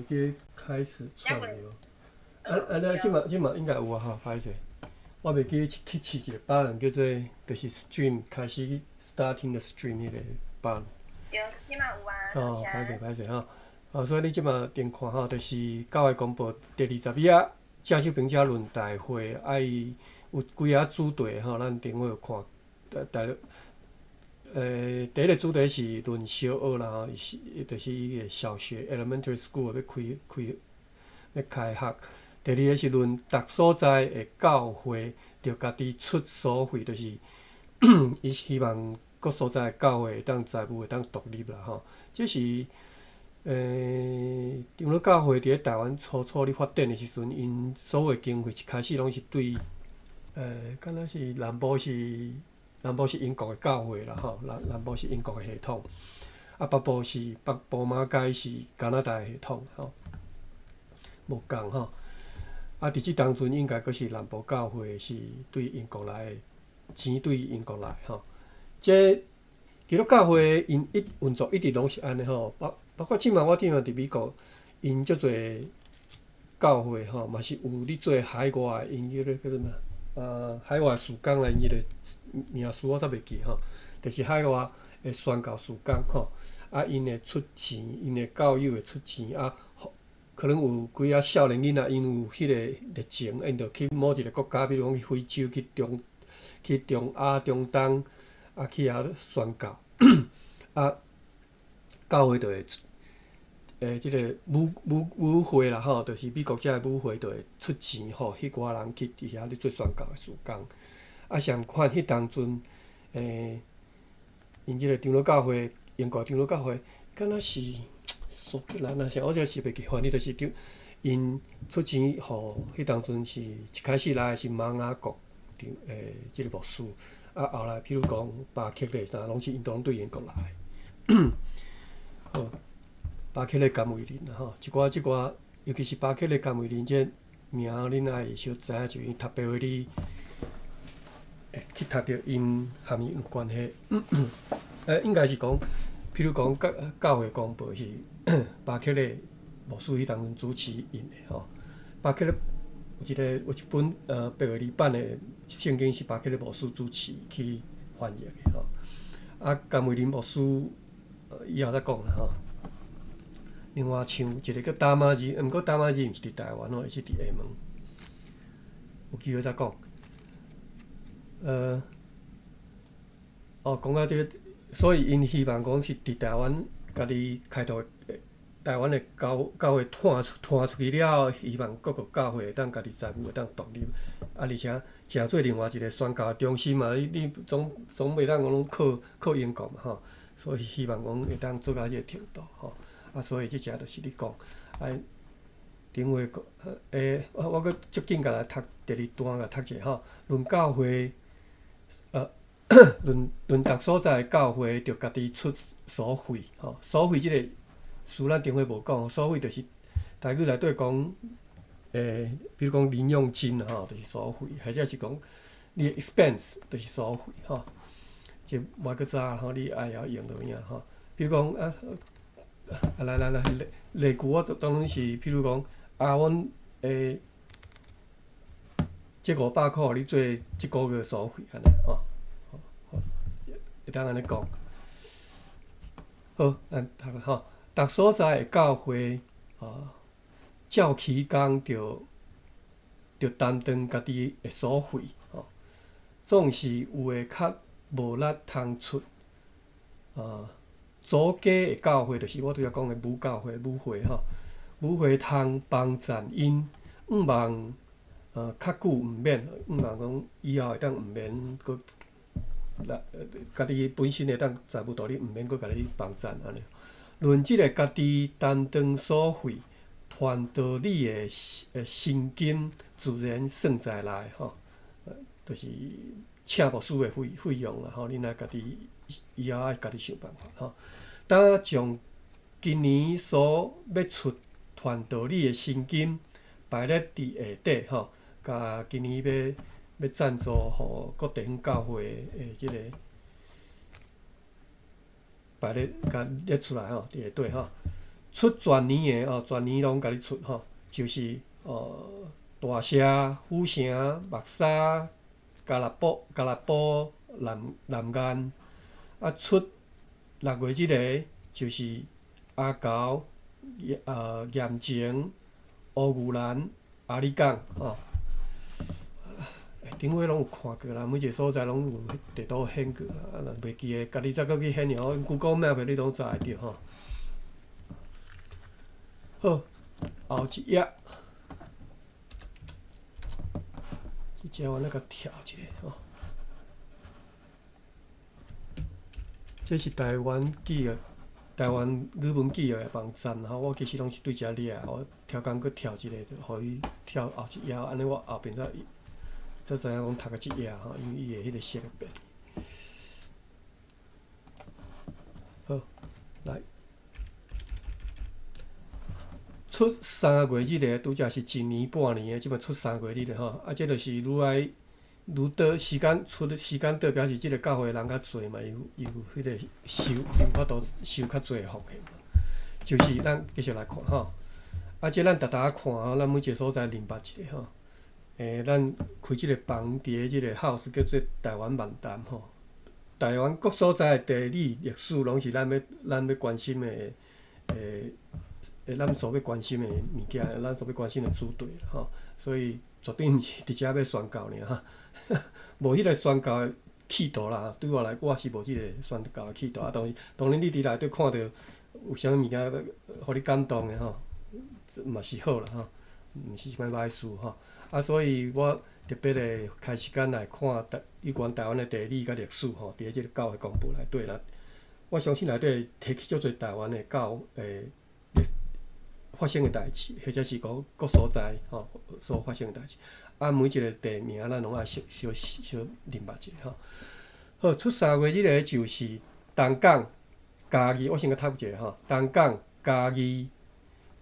袂記開始串流。啊啊！你這馬這馬應該有啊吼，歹勢，我袂記去試一個 button 叫做就是 stream 開始 starting the stream 彼個 button。對，這馬有啊。哦，歹勢歹勢吼。哦，所以你這馬電看吼，就是教會公報第20頁，正手評者論大會愛有幾仔主題吼，咱頂尾有看，大第一個主題是論小學啦吼，是就是伊個小學 elementary school 欲開開欲開學。第二個是論逐所在的教會著家己出所費，就是伊希望各所在的教會會當財務會當獨立啦吼。這是長老教會佇咧台灣初初咧發展的時陣，𪜶所有的經費一開始攏是對，敢若是南部是英國的教會啦吼，南部是英國的系統，啊北部是北部馬偕是加拿大的系統吼，無仝吼。啊，佇這當陣應該閣是南部教會是對英國來的，錢對英國來吼。這基督教會𪜶一運作一直攏是按呢吼，包括這馬我這馬佇美國，𪜶足濟教會吼，嘛是有咧做海外，𪜶彼個叫做啥？啊，海外事工啦，𪜶彼個名詞我煞袂記吼，就是海外的宣教事工吼。啊，𪜶會出錢，𪜶的教友會出錢啊。可能有幾仔少年囡仔，𪜶有彼個熱情，𪜶就去某一個國家，比如講去非洲、去中亞、中東，啊去遐宣教，啊，教會就會這個母會啦吼，就是美國遮的母會就會出錢，予彼寡人去佇遐咧做宣教的事工。啊，相款彼當陣，𪜶這個長老教會，英國長老教會，敢若是蘇格蘭啊啥，我這是袂記，反正就是叫𪜶出錢，予彼當陣是一開始來的是瑪雅國這個牧師，啊後來譬如講巴克禮啥，攏是𪜶都攏對英國來的。好，巴克禮甘為霖啦吼，一寡這寡，尤其是巴克禮甘為霖這名，恁愛小知影，就𪜶讀白話你會去讀著𪜶含伊有關係。應該是講，譬如講教會公報是巴克禮牧師彼當陣主持印的吼。巴克禮有一個有一本白話字版的聖經是巴克禮牧師主持去翻譯的吼。啊，甘為霖牧師以後再講啦吼。另外像一個叫打馬字，毋過打馬字毋是佇台灣吼，伊是佇廈門。有機會再講。哦，講到這個，所以𪜶希望講是佇台灣家己開拓台灣的教會攤出去了後，希望各個教會會當家己財務會當獨立，啊，而且成做另外一個宣教中心嘛，你總袂當講攏靠英國嘛吼，所以希望講會當做到這個程度吼，啊，所以這正就是咧講，啊，頂回講，我閣足緊共來讀第二段共讀者吼，論教會，論逐所在的教會，著家己出所費吼，所費這個詞咱頂回無講，所費就是台語內底講，比如講零用金吼，就是所費，或者是講你的 expense 就是所費吼，這無閣知吼，你愛曉用著有影吼。比如講啊，啊來來來，例句我就當然是，譬如講啊，阮這500箍予你做這個月所費按呢吼，好，會當按呢講。好，咱讀吼，逐所在的教會啊，照起工著擔當家己的所費吼，總是有的較無力通出啊。祖家的教會就是我拄才講的母教會、母會吼，母會通幫贊𪜶，向望較久毋免，向望講以後會當毋免閣來家己本身會當財務獨立，毋免閣共你幫贊按呢。論這個家己擔當所費，傳道理的薪金自然算在內吼，就是請牧師的費用啦吼，恁愛家己以後愛家己想辦法吼。當將今年所欲出傳道理的薪金排列佇下底吼，共今年欲贊助予各地方教會的這個排列共列出來吼，佇下底吼。出全年的哦，全年攏共你出吼，就是大社、府城、木柵、加勒埔、南岸。啊，出六月這个就是阿猴、鹽埕、烏牛欄、阿里港吼。頂尾攏有看過啦，每一个所在攏有地圖顯過啦。啊，若袂記得，家己再閣去顯吼，Google Map 你攏查會著吼。好，後一頁，這隻我來共跳一下吼。這是台灣記憶，台灣語文記憶的網站吼。我其實攏是對遮掠，我超工閣跳一个，予伊跳後一頁，按呢我後邊才才知影講讀到這頁吼，因為伊的彼个色會變。好，來。出三月這个拄才是一年半年的，這擺出三月日的吼，啊，這就是愈來愈多時間出的時間短，表示這个教會的人較濟嘛，伊有伊有彼个收，有法度收較濟的奉獻嘛。就是咱繼續來看吼，啊，這咱逐逐看吼，咱每一个所在認捌一下吼。咱開這个房佇咧這个 house 叫做台灣漫談吼。台灣各所在的地理歷史，攏是咱欲關心的，咱所欲關心的物件，咱所欲關心的主題吼。所以絕對毋是佇遮欲宣教爾哈，無彼个宣教的企圖啦。對我來，我是無這个宣教的企圖啊。當然，當然你佇內底看著有啥物物件，予你感動的吼，嘛是好啦吼，毋是啥物歹事吼。啊，所以我特別會開時間來看台有關台灣的地理佮歷史吼，佇咧這个教會公報內底啦。我相信內底會提起足濟台灣的教會發生的代誌，或者是講各所在吼所發生的代誌。啊，每一个地名咱攏愛小小小認捌一下吼。好，出三月這个就是東港、嘉義，我先閣讀一下吼。東港、嘉義、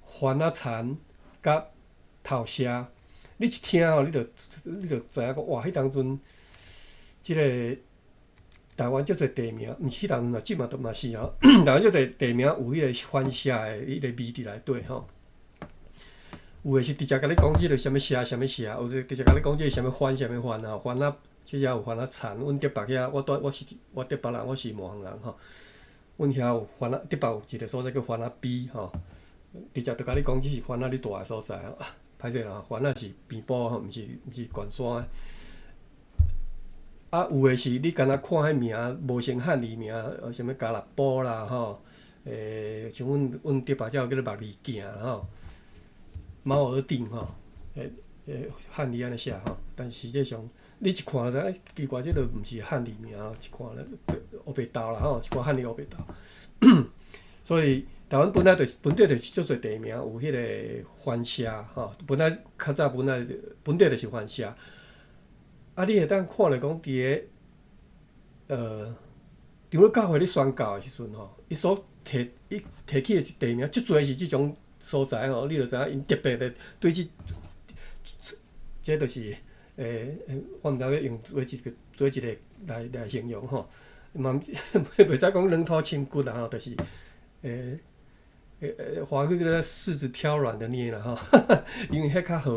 番仔田佮頭社。你一聽吼，你就知影講，哇！彼當陣，這个台灣足濟地名，毋是彼當陣啦，這馬都嘛是吼。台灣足濟地名有彼个番社的彼个味佇內底吼。有的是直接共你講這个啥物社啥物社，有的直接共你講這个啥物番啥物番啊，番仔，這遮有番仔田。阮竹北遐，我蹛我是我竹北人，我是滿人吼。阮遐有番仔，竹北有一个所在叫番仔埤吼，直接就共你講這是番仔咧蹛的所在吼。歹勢啦，番仔是平埔吼，毋是懸山的。啊，有的是你敢若看彼名，無像漢字名，啥物加勒埔啦吼，像阮竹北遮有叫做目字鏡吼，貓耳頂吼，漢字按呢寫吼，但實際上你一看就知影，奇怪，這个毋是漢字名，一看咧烏白豆啦吼，一寡漢字烏白豆。所以台灣本來就是本底就是足濟地名有彼个番社吼，本來較早本來本底就是番社。啊，你會當看著講佇个長老教會咧宣教的時陣吼，伊所提伊提起的地名，足濟是這種所在吼，你就知影𪜶特別的對這，這就是我毋知欲用佗一个來形容吼，嘛毋是袂使講軟土深掘啦吼，就是華語叫做柿子挑軟的捏啦吼，因為彼較好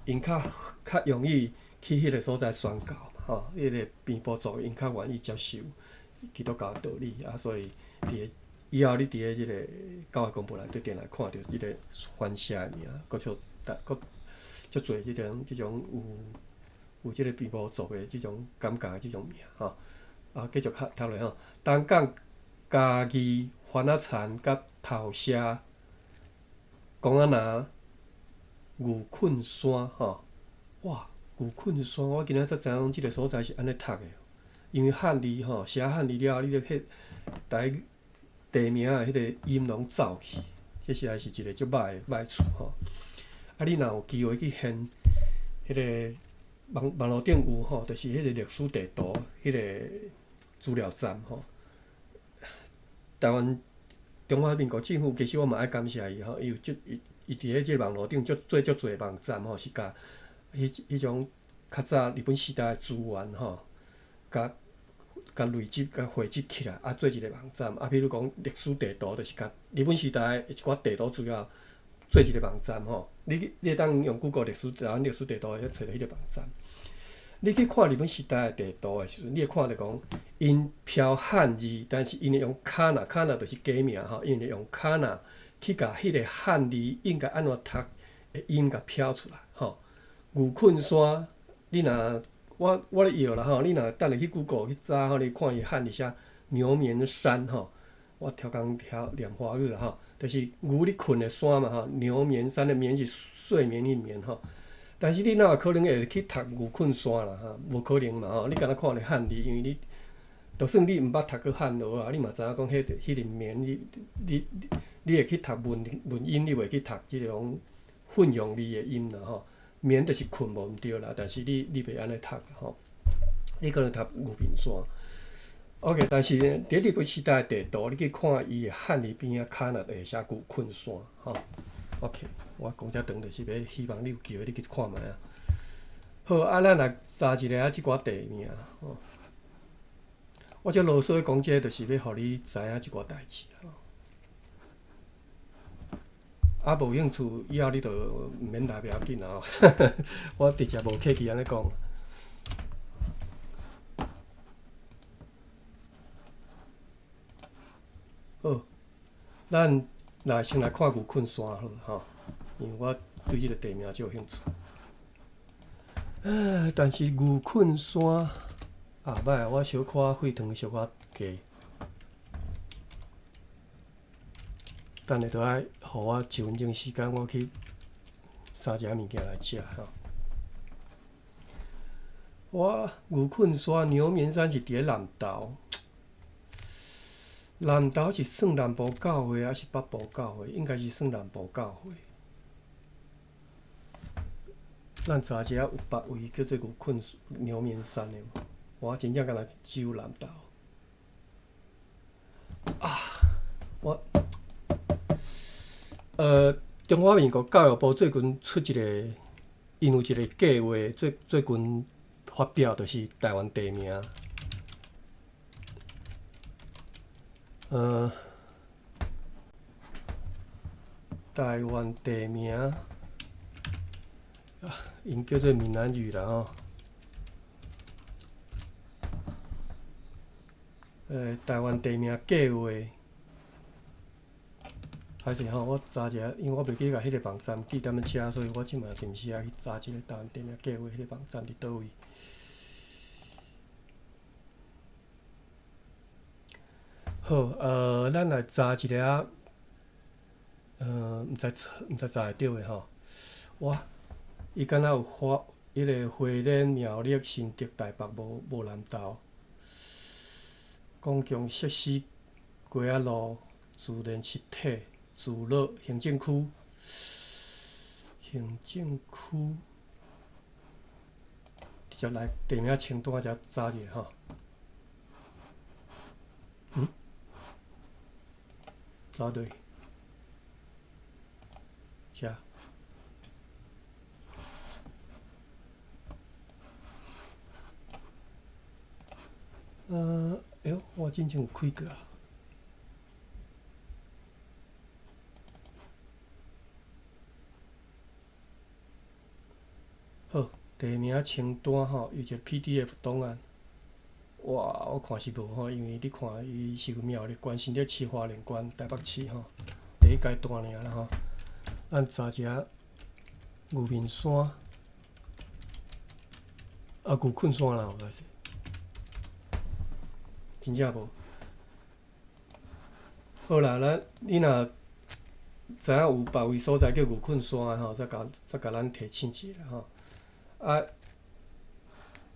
，𪜶較容易去彼个所在宣教嘛吼，彼个平埔族𪜶較願意接受基督教的道理啊，所以佇個以後你佇咧這个教會公報內底定來看著這个番社的名，閣像閣足濟這種有這个平埔族的這種感覺的這種名吼。啊，繼續較讀落吼，東港、嘉義、番仔田佮頭社、公仔林、牛困山吼，哇！牛困山，我今仔才知影講這个所在是按呢讀的，因為漢字吼寫漢字了後，你著彼台地名的彼个音攏走去，這實在是一個足歹的歹處吼。啊，你若有機會去現彼个網路頂有吼，就是彼个歷史地圖，彼个資料站吼。台灣中華民國政府其實我嘛愛感謝伊吼，伊有足伊伊佇咧這個網路頂足做足濟網站吼，是共彼種較早日本時代的資源吼，共共累積、共匯集起來，啊，做一个網站。啊，比如講歷史地圖，就是共日本時代的一寡地圖資料做一个網站吼。你會當用 Google 歷史台灣歷史地圖，會使揣著彼個網站。你去看日本時代的地圖的時陣，你會看著講，𪜶標漢字，但是𪜶會用卡納，卡納就是假名吼，𪜶會用卡納去共彼个漢字應該按怎讀的音共標出來吼。牛困山，你若我咧搖啦吼，你若等下去 Google 去查吼，你看伊漢字寫牛眠山吼，我超工曉念華語啦吼，就是牛咧睏的山嘛吼，牛眠山的眠是睡眠的眠吼。但是你哪有可能會去讀牛睏山啦吼？無可能嘛吼！你敢若看著漢字，因為你就算你毋捌讀過漢學啊，你嘛知影講彼個眠，你會去讀文音，你袂去讀這種混用字的音啦吼。眠就是睏無毋對啦，但是你袂按呢讀吼，你可能讀牛眠山。OK，但是呢，佇日本時代的地圖，你去看伊的漢字邊仔跤若會寫牛睏山吼。OK，我講遮長就是欲希望你有機會你去看覓啊。好，啊，咱來查一下這寡地名吼。我這囉嗦講這個，就是欲予你知影這寡代誌吼。啊，無興趣以後你就毋免來，袂要緊啦吼。我直接無客氣按呢講。好，咱來先來看牛睏山好吼，因為我對這個地名足有興趣。啊，但是牛睏山啊，歹啊，我小可血糖小可低。等下著愛予我一分鐘時間，我去三食物件來食吼。我牛睏山、牛眠山是佇咧南投，南投是算南部教會抑是北部教會？應該是算南部教會。咱查一下有別位叫做牛睏牛眠山的無？我真正敢若只有南投。啊，我。中華民國教育部最近出一個，𪜶有一個計劃，最近發表，就是台灣地名。台灣地名，啊，𪜶叫做閩南語啦吼。台灣地名計劃。還是吼，我查一下，因為我袂記共彼个網站記踮咧遮，所以我這馬臨時愛去查一下台灣地名計劃彼个網站佇佗位。好，咱來查一下，毋知查會著的吼。哇，伊敢若有發彼个花蓮、苗栗、新竹、台北，無南投。公共設施、街仔路、自然實體。自樂行政區，行政區，直接來地名清單遮查一下吼。嗯？查對，遮。哎喲，我之前有開過啊。好，地名清單吼，有一個 PDF 檔案。哇，我看是無吼，因為你看伊是有苗栗縣、新竹市、花蓮縣、台北市吼，第一階段爾啦吼。咱查一下牛眠山，啊，牛睏山啦，有是，真正無。好啦，咱你若知影有別位所在叫牛睏山的吼，再共咱提醒一下吼。啊，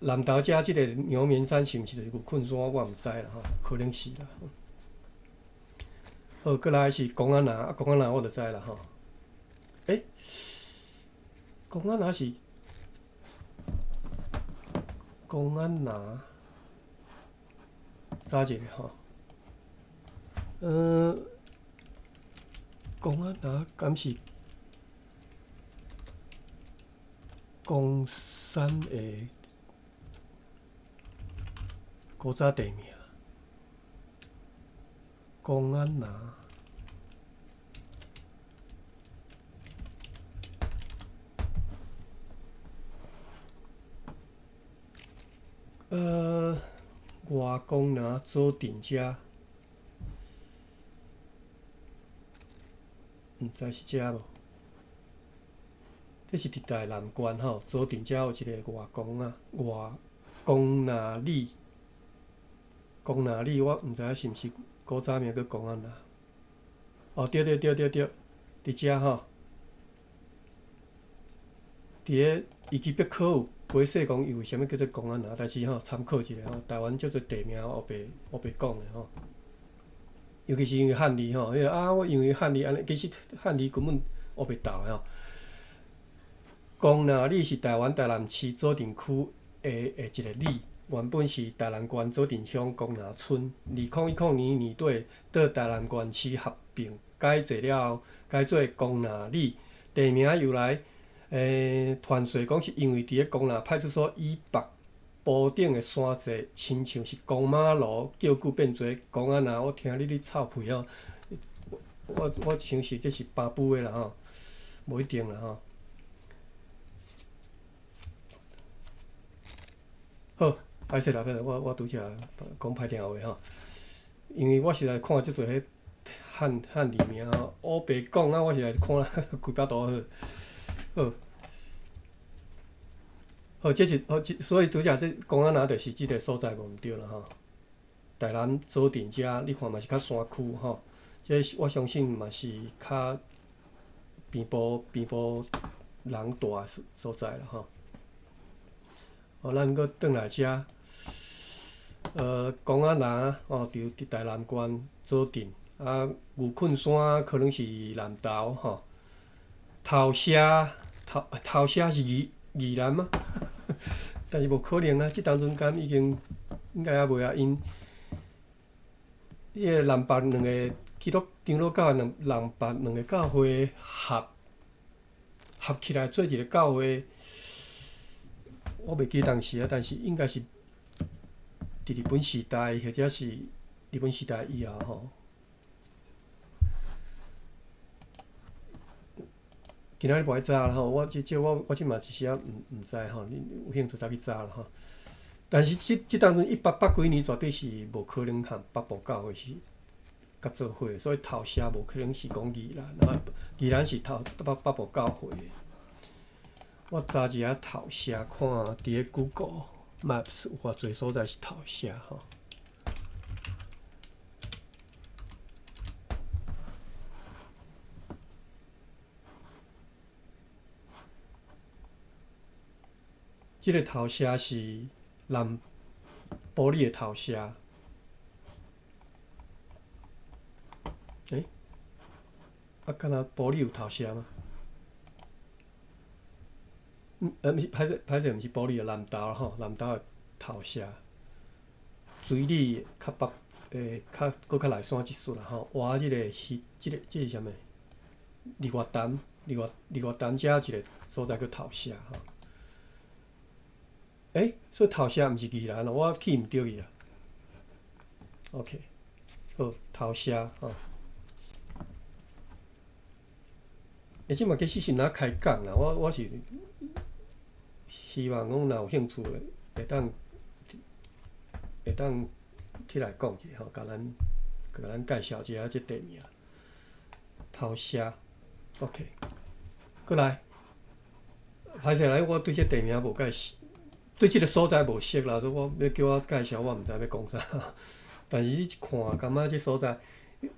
南投遮這個牛眠山是毋是就是牛睏山？我毋知啦吼，可能是啦。好，過來是公安林，啊，公安林我就知啦吼。欸，公安林是公安林，查一下吼。公安林敢是岡山的？古早地名，公安拿。外公拿左鎮遮，毋知是遮無？這是佇台南縣吼，左鎮遮有一个外公啊，外公那里，公那里，我毋知影是毋是古早名叫公安拿。哦，對對對對對，佇遮吼，佇个維基百科有解釋講伊為啥物叫做公安拿，但是吼參考一下吼，台灣足濟地名烏白烏白講的吼，尤其是因為漢字吼，彼個啊，我因為漢字按呢，其實漢字根本烏白鬥的吼。公那里是台灣台南市左鎮區的一个里，原本是台南縣左鎮鄉公那村。2010年年底，到台南縣市合併改制了後，改做公那里。地名由來，傳說講是因為佇咧公那派出所以北坡頂的山勢，親像是公媽爐，叫久變做公仔那。我聽你咧臭屁吼，我相信這是巴布的啦吼，無一定啦吼。好，歹勢啦，歹勢，我拄才講歹聽話吼，因為我實在看足濟彼漢字名吼，烏白講啊，我實在是看規百度好。好，好，這是好，所以拄才這公仔拿就是這个所在無毋對啦吼。台南左鎮遮，你看嘛是較山區吼，這我相信嘛是較邊部人大的所在啦吼。哦，咱閣轉來遮，公仔拿哦，佇台南縣左鎮，啊，牛困山可能是南投吼，頭社頭社是宜蘭嗎？但是無可能啊！這當陣敢已經應該猶未啊，𪜶彼个南北兩个基督長老教南北兩个教會合起來做一个教會。我袂記當時啊，但是應該是佇日本時代，或者是日本時代以後吼。今仔日無愛查啦吼，我這這我我這嘛一時仔毋知吼，你有興趣再去查啦吼。但是這當陣180幾年絕對是無可能和北部教會是合做伙，所以頭社無可能是講宜蘭，啊，宜蘭是頭北部教會。我查一下頭社，看佇咧 Google Maps 有偌濟所在是頭社吼。這个頭社是南埔里的頭社。欸？啊，敢若埔里有頭社嗎？毋是，歹勢歹勢，毋是埔里的南投吼，南投的頭社，水里較北，較閣較內山一撮啦吼，倚這個魚，這個是啥物？日月潭，日月潭遮一个所在叫頭社吼。欸，所以頭社毋是宜蘭哦，我去毋著去啊。OK，好，頭社吼。欸，這嘛其實是若開講啦，我是希望講若有興趣的，會當起來講一下吼，共咱介紹一下這地名。頭社，OK，過來，歹勢啦，我對這地名無介熟，對這个所在無熟啦，所以我欲叫我介紹，我毋知欲講啥。但是你一看，感覺這所在，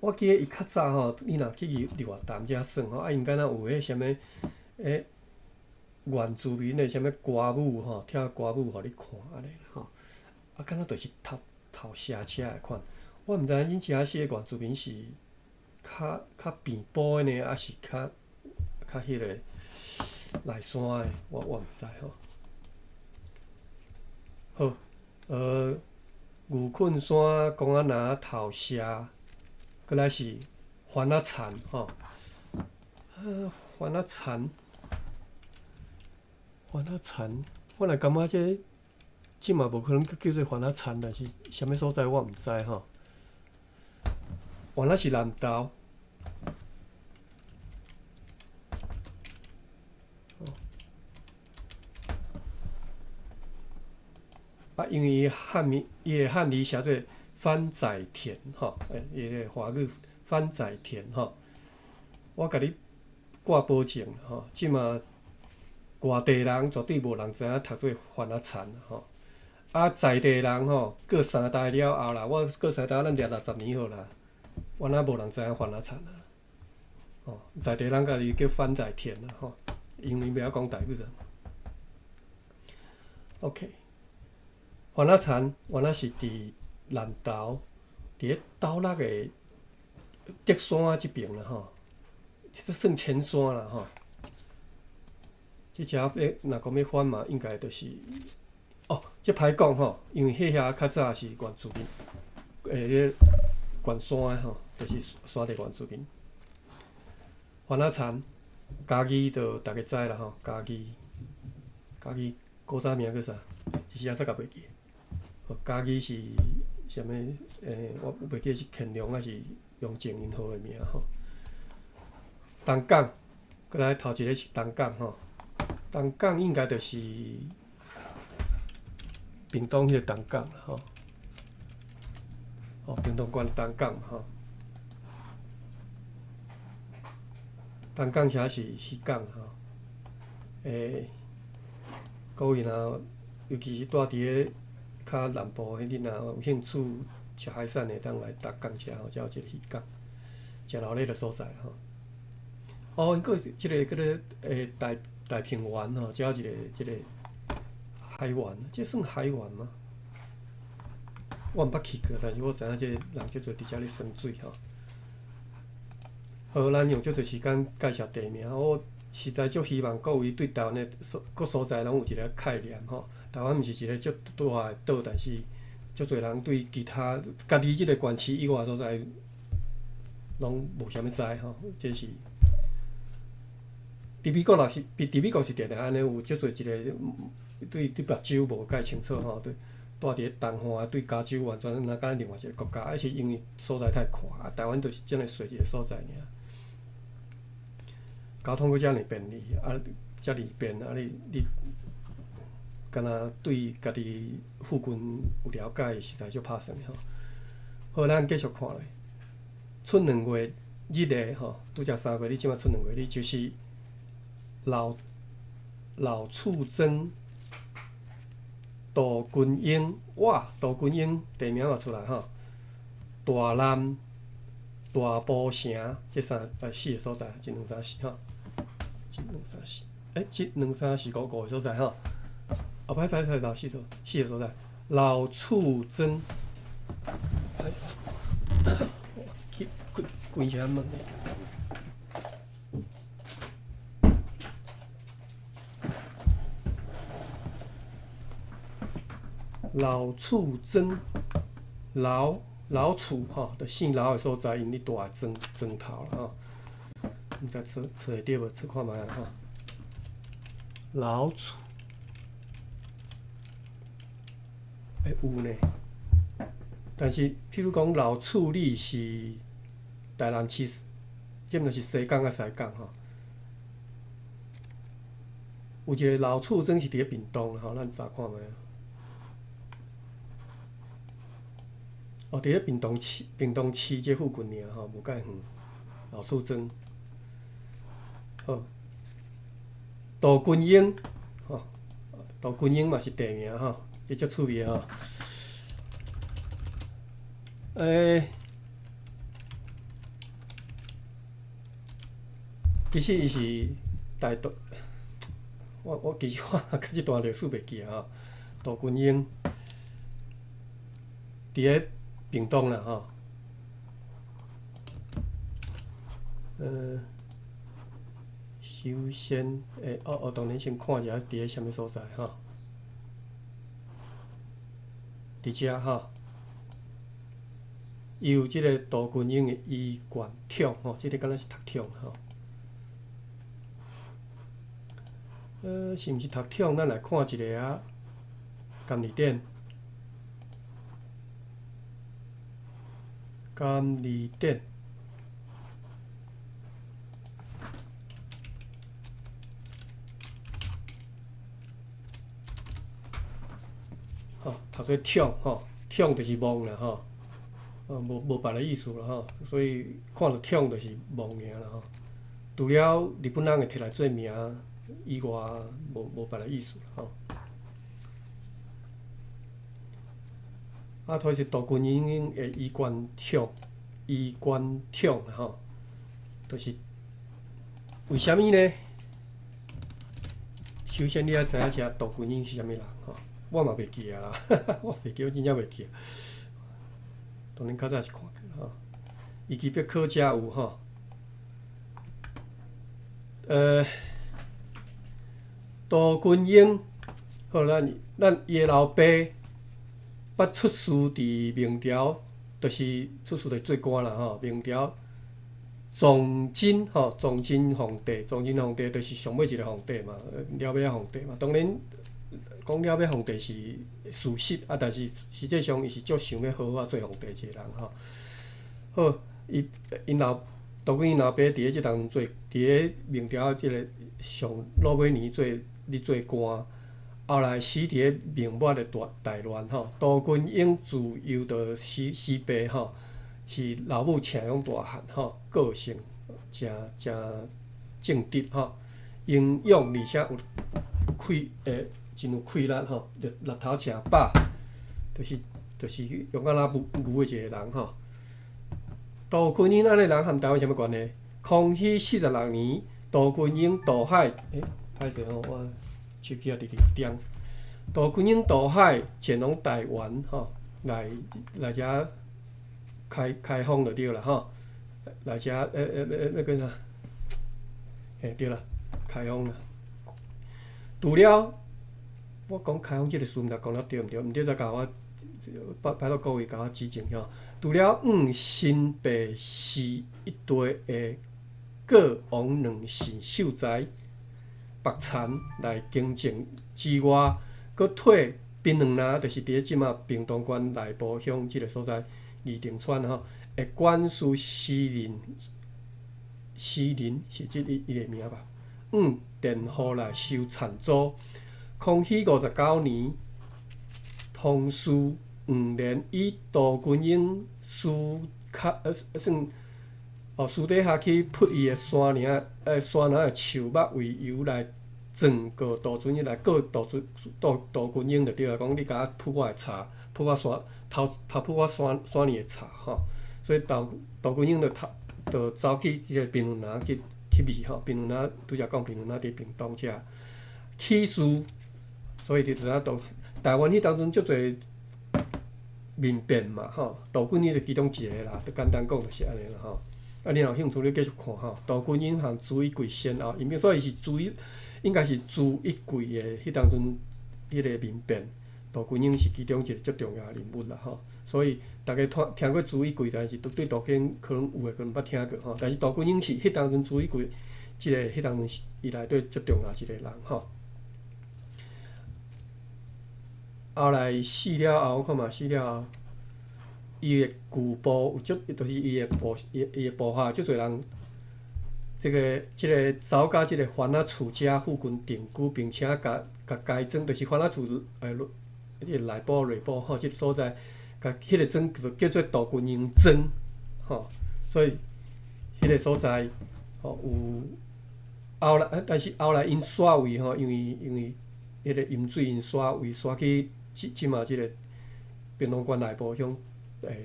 我記得伊較早吼，你若去日月潭遮耍吼，啊，𪜶敢若有彼啥物，原住民的啥物歌舞吼，跳歌舞予你看按呢吼，啊，敢若就是頭社車的款。我毋知影𪜶遮是原住民是較平埔的呢，抑是較彼个內山的，我毋知吼。好，牛困山、公仔拿、頭社，閣來是番仔田吼。番仔田，番仔田，我若感覺這這嘛無可能叫做番仔田，但是啥物所在我毋知吼。原來是南投。啊，因為伊漢名，伊的漢字寫做番仔田吼，伊的華語番仔田吼。我共你掛保證吼，這馬外地人絕對無人知影讀做番仔田吼。啊，在地人吼，過三代了後啦，我過三代，咱掠60年好啦，原來無人知影番仔田啊。吼，在地人家己叫番仔田啦吼，因為袂曉講台語啊。OK，番仔田原來是佇南投，佇咧斗六的竹山這爿啦吼，這算淺山啦吼。這遮欲若講欲翻嘛，應該就是哦，這歹講吼，因為彼遐較早是原住民，彼個原山的吼，就是山地原住民。番仔田，嘉義就逐家知啦吼，嘉義，嘉義古早名叫啥？一時仔煞共袂記。嘉義是啥物？我袂記是乾隆抑是雍正𪜶號的名吼。東港，閣來頭一个是東港吼。東港應該就是屏東彼個東港啦吼。哦，屏東縣東港吼。東港遮是漁港吼。各位若尤其是住佇咧較南部的，你若有興趣食海產的，會當來東港遮吼，遮有一個漁港，誠熱鬧的所在吼。哦，閣有這個叫做大大平原吼，遮有一個這個海灣，這算海灣嗎？我毋捌去過，但是我知影這個人足濟佇遮咧耍水吼。好，咱用足濟時間介紹地名，我實在足希望各位對台灣的所各所在攏有一個概念吼。台灣毋是一個足大的島，但是足濟人對其他家己這個縣市以外的所在攏無啥物知吼，這是。佇美國若是，佇美國是定定按呢，有足濟一個對對別州無介清楚吼，對住佇咧東岸對加州完全若敢若另外一個國家，抑是因為所在太闊，啊，台灣就是遮爾細一個所在爾。交通閣遮爾便利，啊，遮爾便，啊你你，敢若對家己附近有了解，實在足拍算的吼。好，咱繼續看落，春兩月日的吼，拄才三月，你這馬春兩月，你就是老老厝莊杜君英，哇，杜君英地名嘛出來吼。大湳、大埔城，這三四個所在，一兩三四吼，一兩三四，欸，一兩三四五五個所在吼。哦，歹歹歹，老四所四個所在，老厝莊，去關關啥門？老厝莊，老老厝吼，就姓老的所在，𪜶咧大莊莊頭啦吼。毋知找找會著無？找看覓啊吼。老厝，欸有呢。但是，譬如講老厝里是台南市，這毋是西港抑西港吼。有一個老厝莊是佇咧屏東吼，咱查看覓啊。哦，佇咧屏東市，屏東市這附近爾吼，無介遠。老厝莊，好。杜君英，吼，杜君英嘛是地名吼，伊足趣味吼。欸，其實伊是台獨，我我其實我較這段歷史袂記啊吼。杜君英，佇咧屏東啦吼。首先，欸，哦哦，當然先看一下佇咧啥物所在吼。佇遮吼，伊有這個杜君英的醫館廠吼，這個敢若是讀廠吼。是毋是讀廠？咱來看一下啊。监理典，监理典。吼，讀做暢吼，暢就是望啦吼，無無別个意思啦吼，所以看著暢就是望爾啦吼。除了日本人會提來做名以外，無無別个意思吼。啊，彼是杜君英的衣冠冢，衣冠冢吼，就是為啥物呢？首先你愛知影一下杜君英是啥物人吼，我嘛袂記啊啦，我袂記，我真正袂記。當然較早是看過吼，伊基必考遮有吼，杜君英，好，咱咱伊的老爸。捌出仕佇明朝，就是出仕就是做官啦吼。明朝崇禎吼，崇禎皇帝，崇禎皇帝就是上尾一個皇帝嘛，了尾仔皇帝嘛。當然講了尾皇帝是事實啊，但是實際上伊是足想欲好好仔做皇帝一個人吼。好，伊𪜶老杜君英老爸佇咧這當做，佇咧明朝這個上落尾年做咧做官。後來死佇咧明末的大大亂吼，杜君英自幼就死死爸吼，是老母請養大漢吼，個性誠誠正直吼，英勇而且有氣真有氣力吼，力力頭誠飽，就是就是勇敢若牛牛的一個人吼。杜君英按呢人和台灣啥物關係？康熙46年，杜君英渡海，欸，歹勢吼，我手機仔直直點。杜君英渡海前往台灣吼，來來遮開開封就對啦吼，來遮欸欸欸那個啥，嘿對啦，開封啦。除了我講開封這個詞，毋知講了對毋對？毋對再共我拜拜託各位共我指正吼。除了往新北市一帶的郭王兩姓秀才白田來更正之外，閣退檳榔林，就是佇咧這馬屏東縣內埔鄉這個所在，二重村吼，的管事施林，施林是這伊伊個名吧？往電戶來收田租。康熙59年，同治五年，以杜君英私較算哦私底下去撲伊的山嶺山林的樹木為由來狀告杜君英，來告杜君杜杜君英就對啦，講你共我撲我的柴，撲我山偷偷撲我山山裡的柴吼，所以杜杜君英就逃就走去這個檳榔林去去避吼，檳榔林拄才講檳榔林佇屏東遮起事，所以就知影杜台灣彼當陣足濟民變嘛吼，杜君英就其中一個啦，就簡單講就是按呢啦吼。啊，你若有興趣，你繼續看吼。杜君英和朱一貴先後，因為所以是朱一，應該是朱一貴的彼當陣彼個民變，杜君英是其中一個足重要的人物啦吼。所以逐家聽聽過朱一貴，但是對對杜君英可能有的可能捌聽過吼。但是杜君英是彼當陣朱一貴這個彼當陣伊內底足重要一個人吼。後來死了後，我看嘛死了後，伊的舊部有足，就是伊的部伊伊的部下足濟人，這個這個走到這個番仔厝遮附近定居，並且共共該莊，就是番仔厝這個內埔內埔吼，這個所在，共彼個莊叫做叫做杜君英莊，吼，所以彼個所在吼有後來，但是後來𪜶徙位吼，因為因為彼個淹水，𪜶徙位徙去這這馬這個屏東縣內埔鄉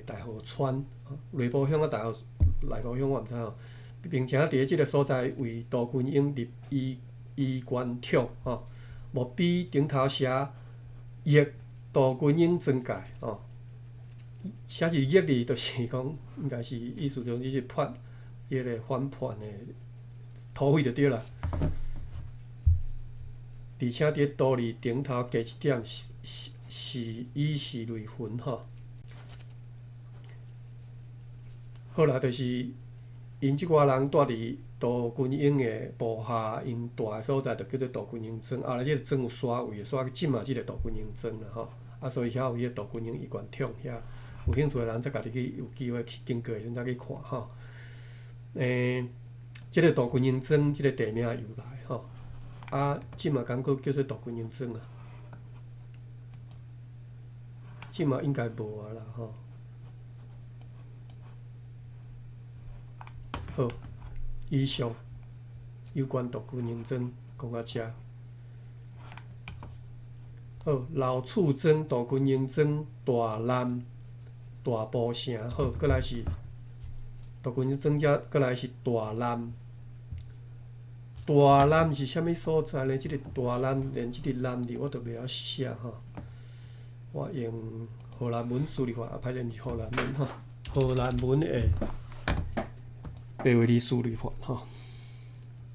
大河村，內埔鄉啊大河內埔鄉我毋知吼，並且佇咧這個所在為杜君英立衣衣冠冢吼，墓碑頂頭寫憶杜君英莊界吼，寫是憶字，就是講應該是意思就是是叛彼個反叛的土匪就對啦。而且佇都里頂頭加一點是是是以是類雲吼。好啦，就是𪜶這寡人蹛佇杜君英的部下，𪜶蹛的所在就叫做杜君英庄。后來這个庄有徙位，徙去這馬這个杜君英庄啦吼。啊，所以遐有彼个杜君英衣冠冢遐，有興趣的人再家己去有機會去經過的時陣再去看吼。這个杜君英莊這个地名的由來吼，啊，這馬敢閣叫做杜君英莊啊？這馬應該無啊啦吼。好，以上有關杜君英莊講到遮。好，老厝莊、杜君英莊、大南、大埔城，好，閣來是杜君英莊遮，閣來是大南。大南是啥物所在呢？這个大南連這个南字我都袂曉寫吼。我用荷蘭文輸入法，啊，歹勢毋是荷蘭文吼，荷蘭文的白話字輸入法吼。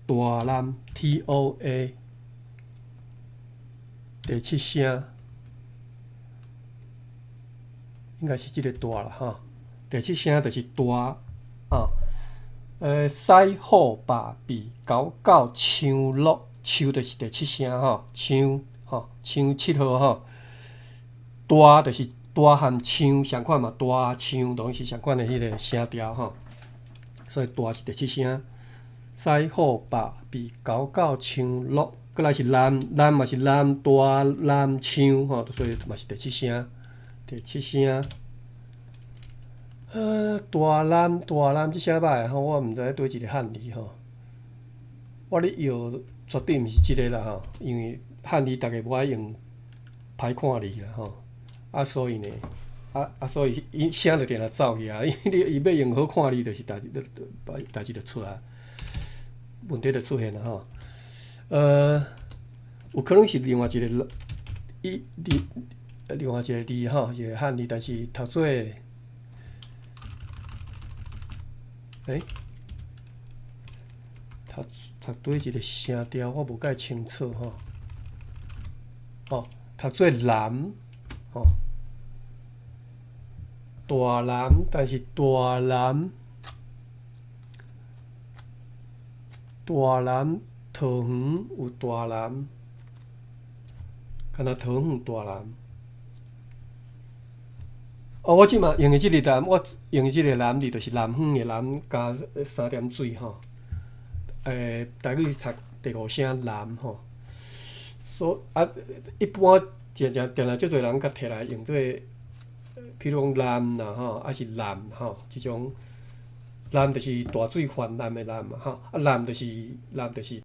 大南 T O A 第七聲，應該是這个大啦吼。第七聲就是大啊。西虎壩埤九九檣鹿，檣就是第七聲吼，檣吼檣七號吼。大就是大和檣仝款嘛，大檣攏是仝款的彼个聲調吼。所以大是第七聲。西虎壩埤九九檣鹿，閣來是南，南嘛是南大南檣吼，所以嘛是第七聲，第七聲。大南大南這聲歹吼，我毋知佗一个漢字吼。我咧搖絕對毋是這个啦吼，因為漢字逐家無愛用歹看字啦吼。啊，所以呢，啊，所以伊聲就定定走去啊。因為你伊欲用好看字，就是代誌就代誌就出來，問題就出現啦吼。有可能是另外一个伊字，另外一个字吼，一个漢字，但是讀做。欸，讀讀對一个聲調，我無介清楚吼。吼，讀做南，吼，大南，但是大南，大南桃園有大南，敢若桃園大南。哦，我這馬用的這個南，我用的這個南字就是南方的南加三點水吼。台語讀第五聲南吼。所啊，一般誠正定定足濟人共提來用做，比如講南啦吼，抑是南吼，這種南就是大水泛濫的濫嘛吼，啊南就是南就是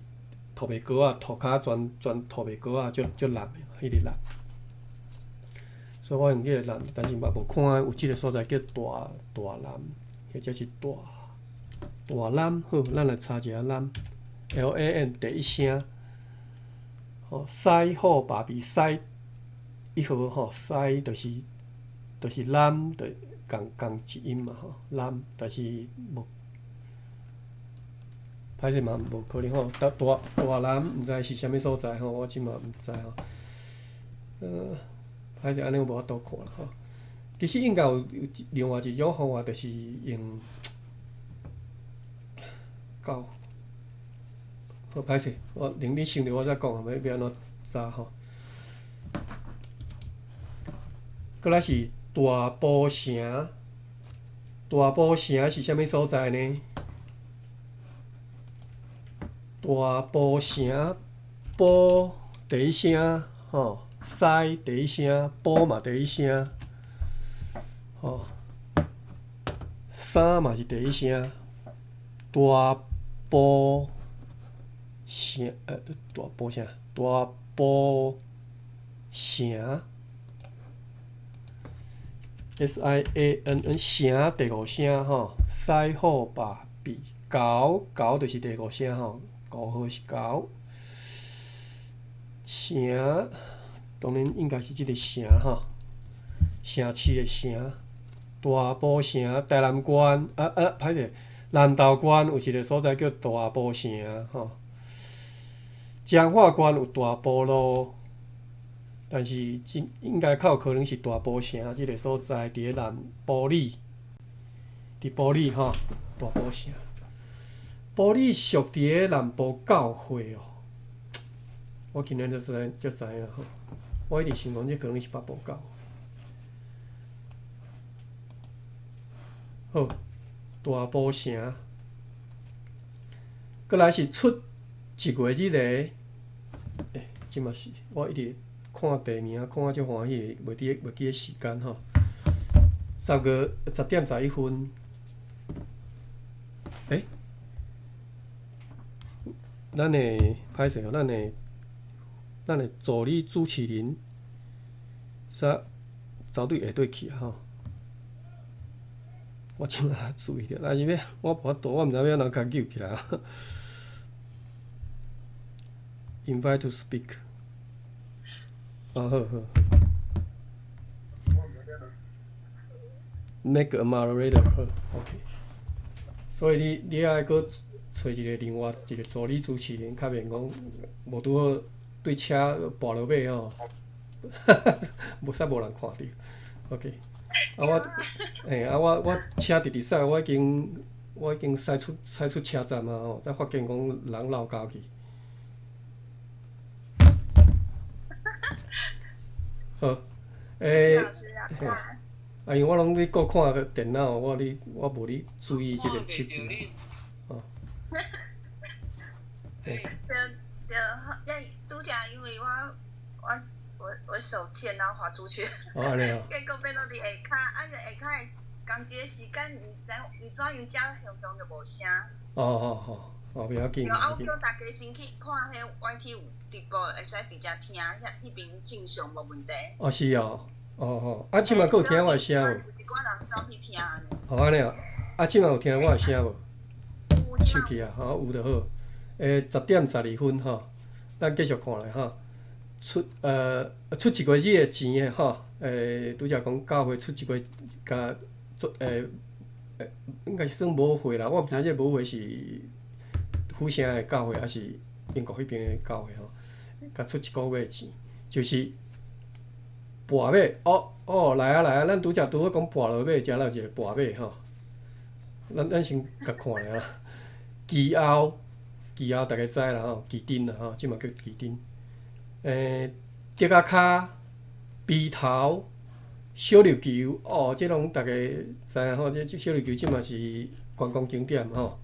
吐白膏仔，塗跤全全吐白膏仔，足足藍的彼个藍。所以我用這个南，但是嘛無看有這个所在叫大大南，或者是大大南。好，咱來查一下南，L A M 第一聲，吼，西虎壩埤西一號吼，西就是南，就仝仝一音嘛吼，南，但是無，歹勢嘛無可能吼，大大大南毋知是啥物所在吼，我這馬毋知吼，歹勢按呢我無法度看啦吼。其實應該有另外一種方法，就是用九。好歹勢，我等你想著我再講，欲按怎查吼。閣來是大埔城，大埔城是啥物所在呢？大埔城，埔第一聲吼。西第一聲，埔嘛第一聲，吼，三嘛是第一聲，大埔城，大埔城，大埔城，S I A N N 城第五聲吼，西虎壩埤九九就是第五聲吼，五號是九，城。當然應該是這个城吼，城市的城，大埔城，台南縣，啊啊，歹勢，南投縣有一个所在叫大埔城吼，彰化縣有大埔路，但是真應該較有可能是大埔城這个所在，佇咧南埔里，佇埔里吼，大埔城。埔里属佇个南部教會哦，我今日就知影吼。我一直想講這可能是北部教。好，大埔城，閣來是出一月日的，欸，這嘛是我一直看地名，看啊足歡喜，袂記得時間吼。10月10點11分，欸？咱的歹勢哦，咱的助理主持人，煞走對下底去啊吼！我這馬注意著，但是欲我無法度，我毋知欲按怎共揪起來啊。Invite to speak。哦，好好。Make a moderator，好，OK。所以你愛閣揣一個另外一個助理主持人，較免講無拄好對車跋落尾吼，無煞無人看著。OK。啊我，嘿啊我車直直駛，我已經駛出車站啊吼，才發現講人落交去。好，欸，嘿，啊，因為我攏咧顧看個電腦，我無咧注意這個手機。哦。對對，拄才因為我手賤，然後滑出去。哦，按呢哦。結果變做佇下跤，啊，下跤的仝一個時間，毋知伊怎樣遮雄雄就無聲。哦哦哦，哦，袂要緊。對，啊，我叫大家先去看彼 YT 有直播，會使佇遮聽，遐彼邊正常無問題。哦，是哦，哦哦，啊，這馬閣有聽我的聲無？有一寡人走去聽按呢。哦，按呢哦，啊，這馬有聽我的聲無？手機啊，吼，有就好。欸，10點12分吼，咱繼續看來吼。出一月日的錢的吼，欸，拄才講教會出一月，共做欸，應該是算母會啦。我毋知這母會是府城的教會，抑是英國彼邊的教會吼，共出一個月的錢，就是跋馬。哦哦，來啊來啊，咱拄才拄好講跋落尾，遮有一個跋馬吼。咱先共看咧啊。旗後，旗後逐家知啦吼，旗津啦吼，這嘛叫旗津。欸，竹仔跤、埤頭、小琉球，哦，這攏逐家知影吼。這小琉球這嘛是觀光景點吼。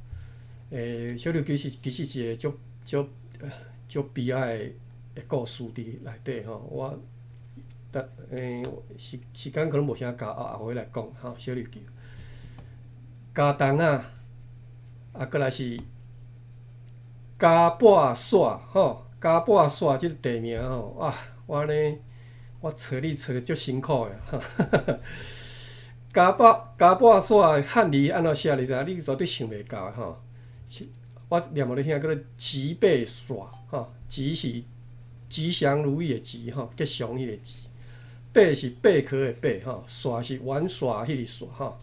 欸，小琉球是其實是一個足足足悲哀的的故事佇內底吼。我，逐欸時間可能無啥夠，後後回來講吼。小琉球，茄苳仔，啊，閣來是加半煞吼。加半煞這個地名吼，啊，我按呢，我揣你揣得足辛苦的。加半煞的漢字按怎寫？你知影？你絕對想袂到的吼。是，我念予你聽，叫做吉貝煞吼。吉是吉祥如意的吉吼，吉祥彼個吉。貝是貝殼的貝吼，煞是玩耍彼個耍吼，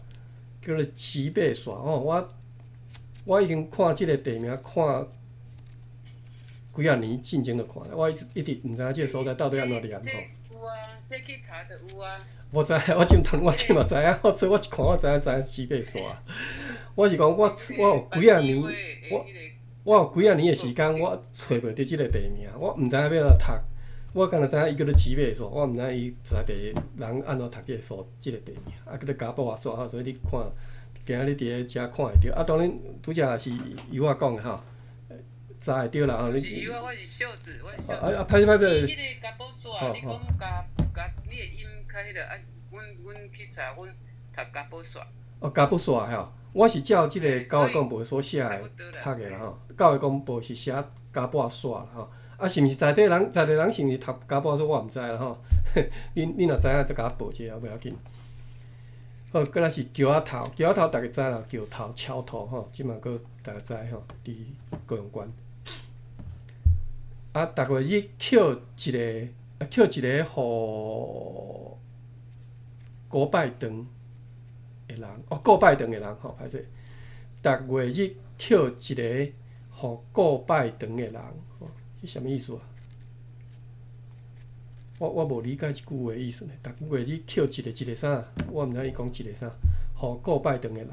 叫做吉貝煞吼。我已經看這個地名看幾仔年進前就看了，我一直一直毋知影這個所在到底按怎念吼。有啊，這去查就有啊。無知，我這通我這嘛知影，我所以我一看我知影知影吉貝煞。我是講我有幾仔年，我有幾仔年的時間，我揣袂著這個地名，我毋知影欲按怎讀。我敢若知影伊叫做吉貝煞，我毋知影伊在地人按怎讀這個所這個地名，啊叫做加布仔煞吼，所以你看，今仔日佇咧遮看會著。啊，當然拄才是由我講的吼。查會著啦吼，你。是有啊，我是小子，我是小子。啊啊，歹勢歹勢。伊彼個加寶煞，你講加加，你的音較彼個啊，阮去查，阮讀加寶煞。哦，加寶煞吼，我是照這個教會廣播所寫的讀的啦吼。教會廣播是寫加寶煞啦吼。啊，是毋是在地人？在地人是毋是讀加寶煞？我毋知啦吼。恁若知影，再共我報一下，袂要緊。好，閣來是橋仔頭，橋仔頭逐家知啦，橋頭橋頭吼，這嘛閣逐家知吼，佇高雄縣。啊，逐月日扣一個，扣一個予古拜堂的人，哦，顧拜堂的人吼，歹勢。逐月日扣一個予顧拜堂的人，吼，這啥物意思啊？我無理解這句話意思呢。逐月日扣一個一個啥？我毋知伊講一個啥，予顧拜堂的人。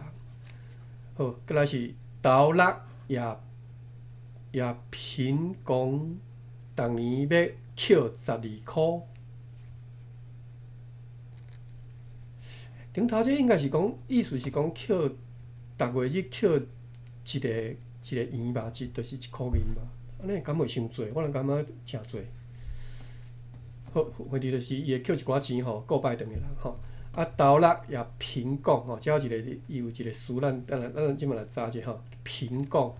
好，閣來是投六。也也貧講，逐年欲扣12箍。頂頭這應該是講，意思是講扣逐月日扣一個一個圓吧，一就是1箍銀吧。按呢敢會傷濟？我人感覺誠濟。好，問題就是伊會扣一寡錢吼，顧拜頓的人吼。啊，頭六也貧講吼，這有一個伊有一個詞，咱等下咱這馬來查者吼，貧講，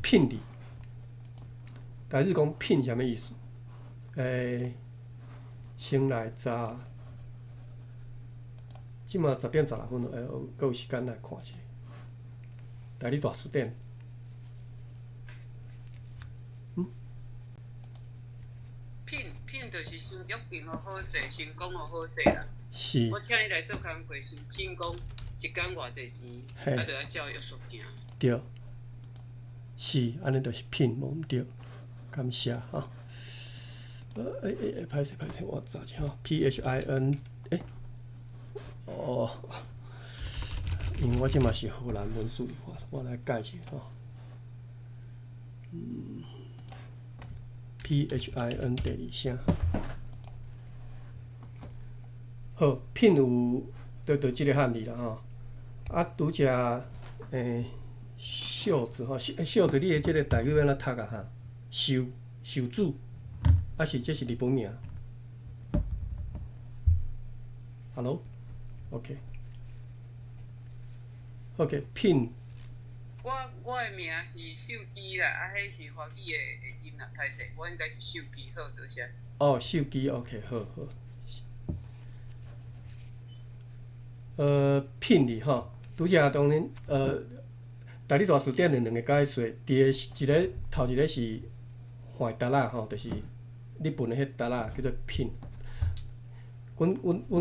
聘字，台語講聘啥物意思？先來查，這馬10點16分，閣有時間來看者。台語大辭典。聘聘就是先約定予好勢，先講予好勢啦。是。我請你來做工課，先聘講一工偌濟錢，啊，就愛照約束行。對。是，按呢就是聘，無毋對。感謝哈。欸欸欸，歹勢歹勢，我查者吼，PHIN，欸，哦，因為我這馬是荷蘭文書，我來改一下吼。PHIN 第二聲，好，聘有就這個漢字啦吼。啊，拄則秀子吼，秀子，你的這個台語按怎讀啊？哈，秀秀子，抑是這是日本名？Hello，OK，OK，聘。我的名是秀姬啦，啊，彼是華語的音啦，歹勢，我應該是秀姬，好，多謝。哦，秀姬，OK，好好。聘字吼，拄則當然，台語大辭典有兩個解說，第一個一個頭一個是橫沓仔吼，就是日本的彼沓仔叫做聘。阮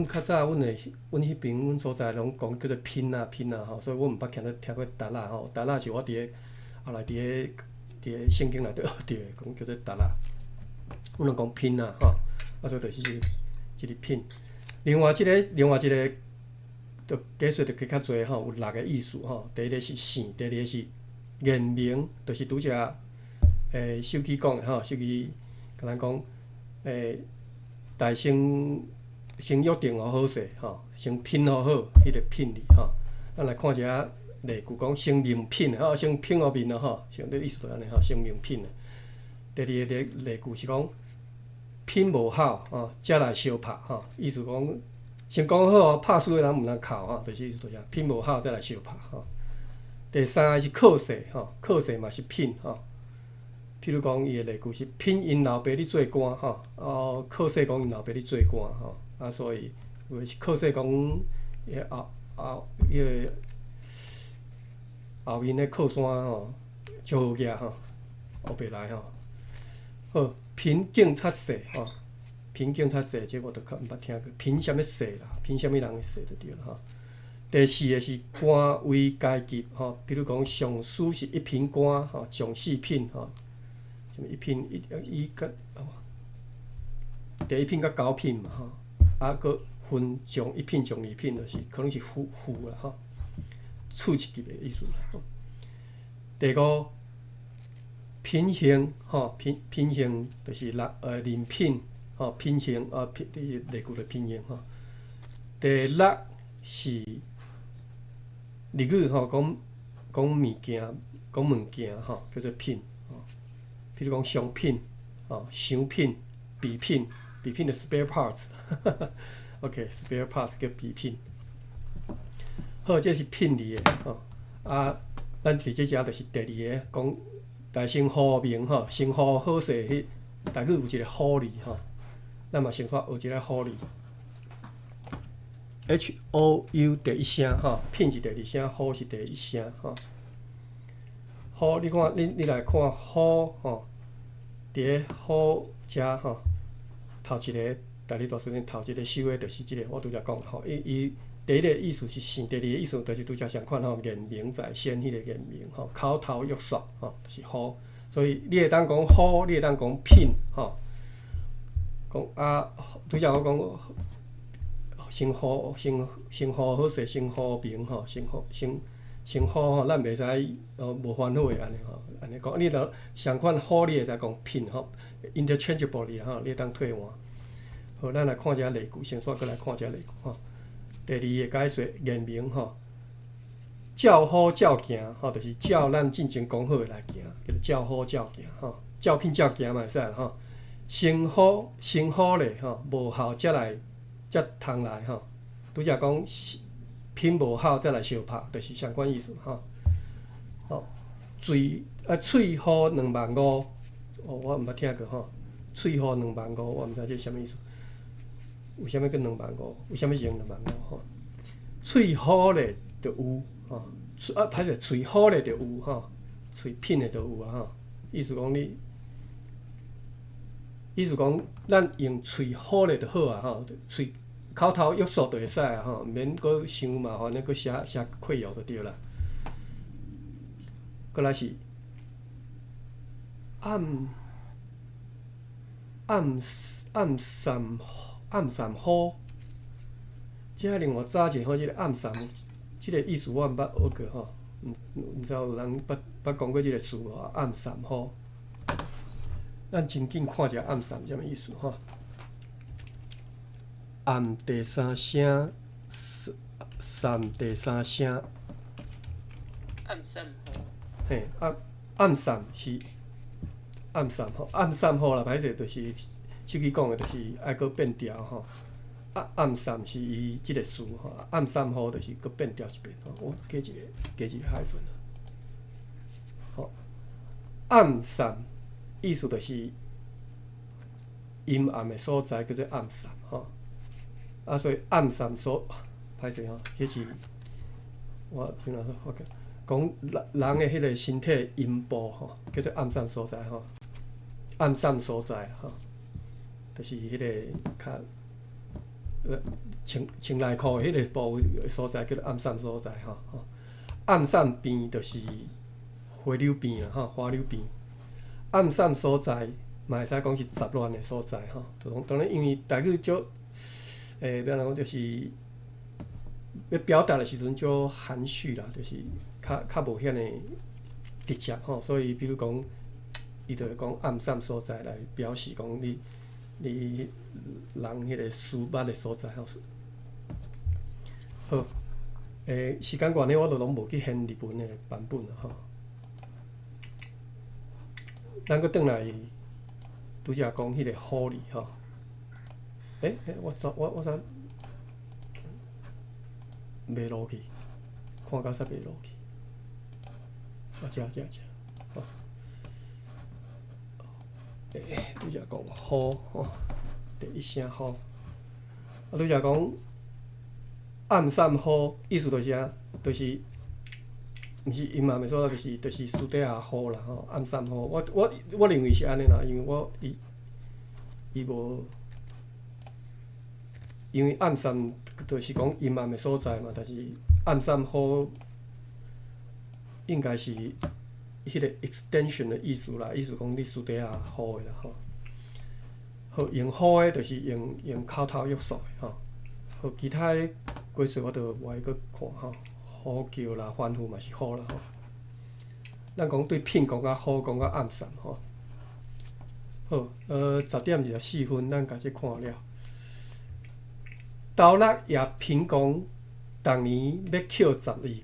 較早阮的阮彼爿阮所在攏講叫做拼啊拼啊吼，所以我毋捌聽過沓仔吼。沓仔是我佇咧後來佇咧聖經內底學著的，講叫做沓仔。阮攏講拼啊吼，啊所以就是這個拼。另外這個就解說就加較濟吼，有六個意思吼。第一個是姓，第二個是言明，就是拄則手機講的吼，手機共咱講大先。先約定予好勢吼，先聘予好，彼個聘字吼。咱來看一下例句，講先面聘吼，先聘予面咯吼，先這意思就按呢吼，先面聘。第二個例句是講聘無好吼，才來相拍吼，意思講先講好哦，拍輸的人毋通哭吼，就是意思就是聘無好才來相拍吼。第三個是靠勢吼，靠勢嘛是聘吼。譬如講，伊的例句是聘𪜶老爸咧做官吼，哦，靠勢講𪜶老爸咧做官吼。啊，所以有的是靠勢講，伊後後彼個後面的靠山吼，足好額吼，烏白來吼。好，貧警察勢吼，貧警察勢，這我都較毋捌聽過。貧啥物勢啦？貧啥物人的勢就對了吼。第四个是官位階級吼，比如講上司是一品官吼，上四品吼，啥物一品一一佮第一品佮九品嘛吼。啊，閣分上一品、上二品，就是可能是副副啦吼，次一級的意思啦。第五，品行吼，品行就是人人品吼，品行啊品，例句的品行吼。第六是日語吼，講講物件，講物件吼，叫做品吼。譬如講商品吼，商品、備品。備品的 spare parts，OK，spare parts 叫備品。好，這是聘字的吼。啊，咱佇這遮就是第二个講，大先呼名吼，先呼好勢彼，台語有一個呼字吼，咱嘛先看學一个呼字。HOU 第一聲吼，聘是第二聲，呼是第一聲吼。呼，你看，你來看呼吼，佇咧呼遮吼。頭一个，台語大辭典頭一个收的就是這個，我拄才講吼，伊伊第一个意思是姓，第二个意思就是拄才相款吼，言明在先彼個言明吼，口頭約束吼，就是呼，所以你會當講呼，你會當講聘吼，講啊，拄才我講先呼先先呼好勢，先呼名吼，先呼先先好吼，咱袂使哦無煩惱的按呢吼，按呢講，你著相款好，你會使講品吼，interchangeably 吼，你會當替換。好，咱來看這例句，先煞閣來看這例句吼。第二个解說言明吼，照好照行吼，就是照咱進前講好的來行，叫做照好照行吼，照品照行嘛會使吼。先好先好咧吼，無效才來才通來吼。拄才講品無效才來相拍，就是相款意思吼。吼，喙啊喙呼2萬5，哦，我毋捌聽過吼。喙呼兩萬五，我毋知這是啥物意思。為啥物叫兩萬五？為啥物是用兩萬五吼？喙好咧就有吼，啊歹勢，喙好咧就有吼，喙品的就有啊吼。意思講你，意思講咱用喙好咧就好啊吼，喙口頭約束就會使啊吼，毋免閣傷麻煩咧，閣寫寫契約就對啦。閣來是暗暗暗散暗散雨，這另外早前吼，這個暗散，這個意思我毋捌學過吼，毋知有人捌講過這個詞無？暗散雨，咱真緊看一下暗散啥物意思吼。暗第三聲，散第三聲。暗散雨。嘿，暗暗散是暗散雨，暗散雨啦，歹勢就是手機講的，就是愛閣變調吼。暗暗散是伊這個詞吼，暗散雨就是閣變調一遍吼。我加一個 hyphen 好，暗散意思就是陰暗的所在叫做暗散吼。啊，所以暗散所歹勢吼，這是我聽人說，OK，講人人的彼個身體陰部吼，叫做暗散所在吼，暗散所在吼，就是彼個較穿穿內褲的彼個部位所在叫做暗散所在吼。暗散病就是花柳病啦吼，花柳病。暗散所在嘛會使講是雜亂的所在吼，就講當然因為台語足，欲按怎講就是欲表達的時陣足含蓄啦，就是較無遐爾直接吼，所以比如講，伊就會講暗散所在來表示講你人彼個私密的所在吼。好，時間關係，我就攏無去現日文的版本啦吼。咱閣轉來拄才講彼個好字吼。欸，我怎我我怎袂落去？看甲煞袂落去。啊，遮遮遮，吼。拄才講好吼，第一聲好。啊，拄才講暗散雨，意思就是啥？就是毋是陰暗的所在，就是私底下雨啦吼。暗散雨，我認為是按呢啦，因為我伊伊無，因為暗散就是講陰暗的所在嘛，但是暗散雨應該是彼個 extension 的意思啦，意思講你私底下雨的啦吼。好，用雨的，就是用口頭約束的吼。好，其他的解說我就無愛閣看吼。呼叫啦，吩咐嘛是呼啦吼。咱講對品講較好，講較暗散吼。好，10點24分，咱共這看了。頭六也品講，逐年欲扣12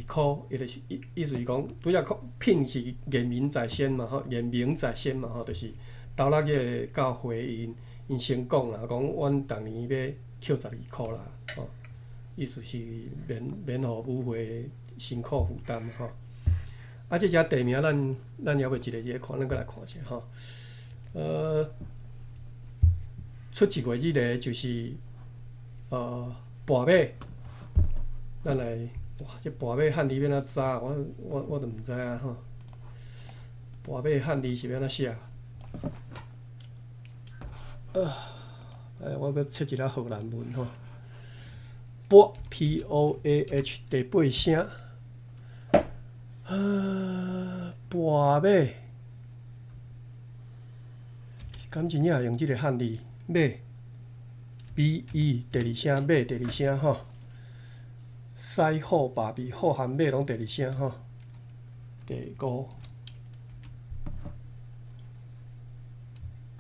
箍，伊就是意思是講，拄才講品是言明在先嘛吼，言明在先嘛吼，就是頭六彼個教會𪜶先講啦，講阮逐年欲扣十二箍啦，吼，意思是免予母會辛苦負擔吼。啊，這隻地名咱猶未一個一個看，咱閣來看一下吼。出一月這個就是跋馬，咱來哇，這跋馬漢字欲按怎查？我都毋知影吼。跋馬漢字是欲按怎寫？我閣切一下荷蘭文吼。跋 P O A H 第八聲。跋馬，敢真正用這個漢字馬？B E 第二聲馬第二聲吼。西虎爸比虎含尾攏第二聲吼，第五。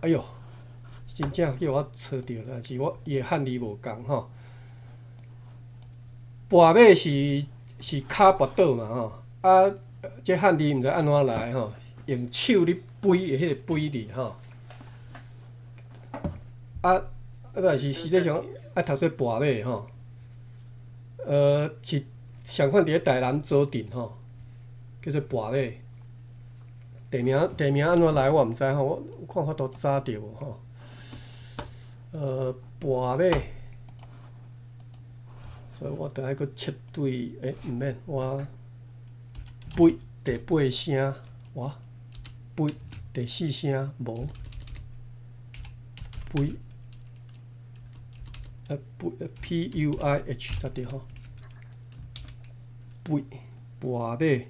哎喲，真正叫我揣著，但是我伊的漢字無仝吼。跋馬是跤跋倒嘛吼，啊，這漢字毋知按怎來吼，用手咧揮的彼個揮字吼。啊，但是實際上愛讀做跋馬吼。是相款佇咧台南左鎮吼，叫做跋馬。地名按怎來我毋知吼，我有看法度查著無吼？跋馬，所以我著愛閣切對，毋免，我八第八聲，哇，八第四聲無，八，八 P U I H 才對吼，八跋馬。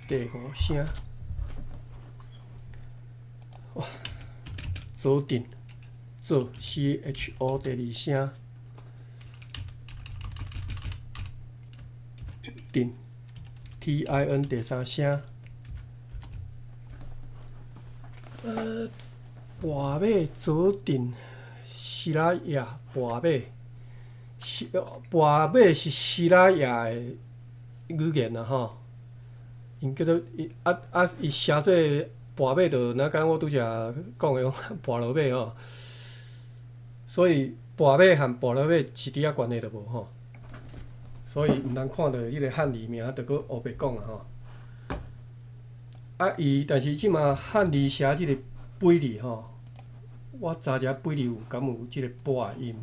第五聲，哇，左鎮，左 C H O 第二聲，鎮 T I N 第三聲，跋馬左鎮，西拉雅跋馬，是跋馬是西拉雅的語言啦吼。𪜶叫做伊啊啊，伊寫做跋馬，就若敢我拄才講的講跋落馬吼。所以跋馬和跋落馬一滴仔關係都無吼。所以毋通看著彼個漢字名，就閣烏白講啊吼。啊，伊但是這馬漢字寫這個比字吼，我查一下比字有敢有這個跋的音。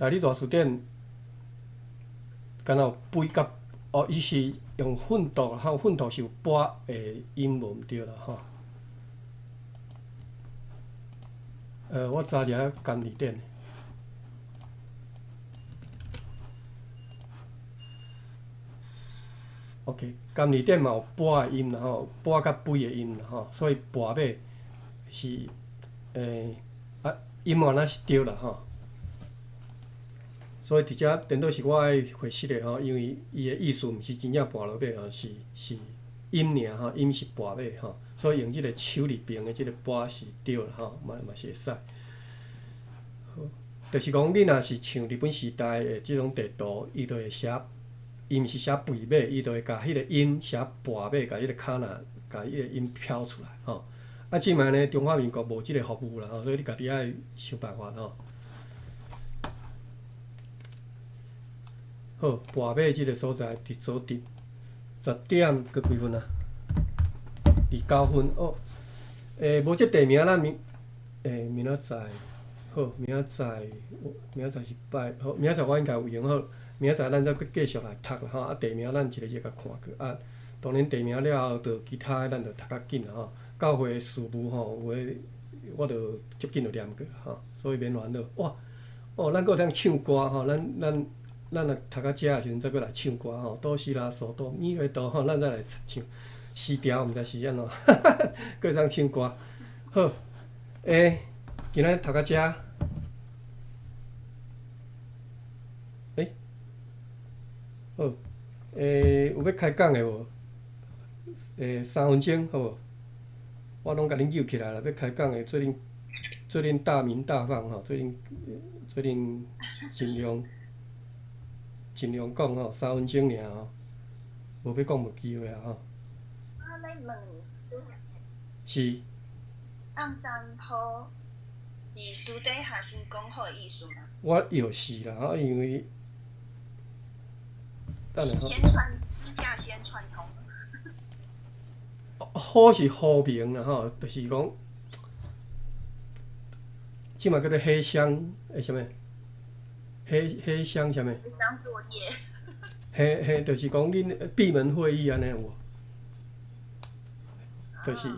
台語大辭典，敢若有肥佮哦，伊是用訓讀，吼，訓讀是有跋的音無毋對啦吼。我查一下簡字典。OK，簡字典嘛有跋的音啦吼，跋佮肥的音啦吼，所以跋馬是啊音嘛若是對啦吼。所以佇遮顛倒是我愛回釋的吼，因為伊的意思毋是真正跋落馬吼，是音爾吼，音是跋馬吼，所以用這個手字邊的這個跋是對啦吼，嘛是會使。好，就是講你若是像日本時代的這種地圖，伊就會寫，伊毋是寫肥馬，伊就會共彼個音寫跋馬，共彼個卡那，共彼個音飄出來吼。啊，這擺呢，中華民國無這個服務啦吼，所以你家己愛想辦法吼。好，跋馬這個所在佇左鎮，十點閣幾分啊？29分哦。無這地名咱明仔載，好，明仔載是拜，好，明仔載我應該有閒好，明仔載咱再閣繼續來讀啦吼。啊，地名咱一個一個共看過啊。當然地名了後，就其他的咱就讀較緊啦吼。教會的事務吼，有的我就足緊就念過吼，所以免煩惱。哇，哦，咱閣有通唱歌吼，咱若讀到遮的時陣，再閣來唱歌吼，哆西拉嗦哆咪來哆吼，咱再來唱詩調，毋知是按怎，閣會當唱歌。好，今仔讀到遮，好，有欲開講的無？3分鐘好無？我攏共恁揪起來啦，欲開講的，做恁做恁大鳴大放吼，做恁盡量講吼，三分鐘爾吼，無欲講無機會啊吼。我咧問，是。甕山坡是私底下先講好的意思嗎？我藥是啦，吼，因為等下吼。先傳，真正先傳統。好是和平啦吼，就是講，這馬叫做黑箱，啥物？黑箱啥物？黑箱作業。嘿嘿，就是講恁閉門會議按呢有無？就是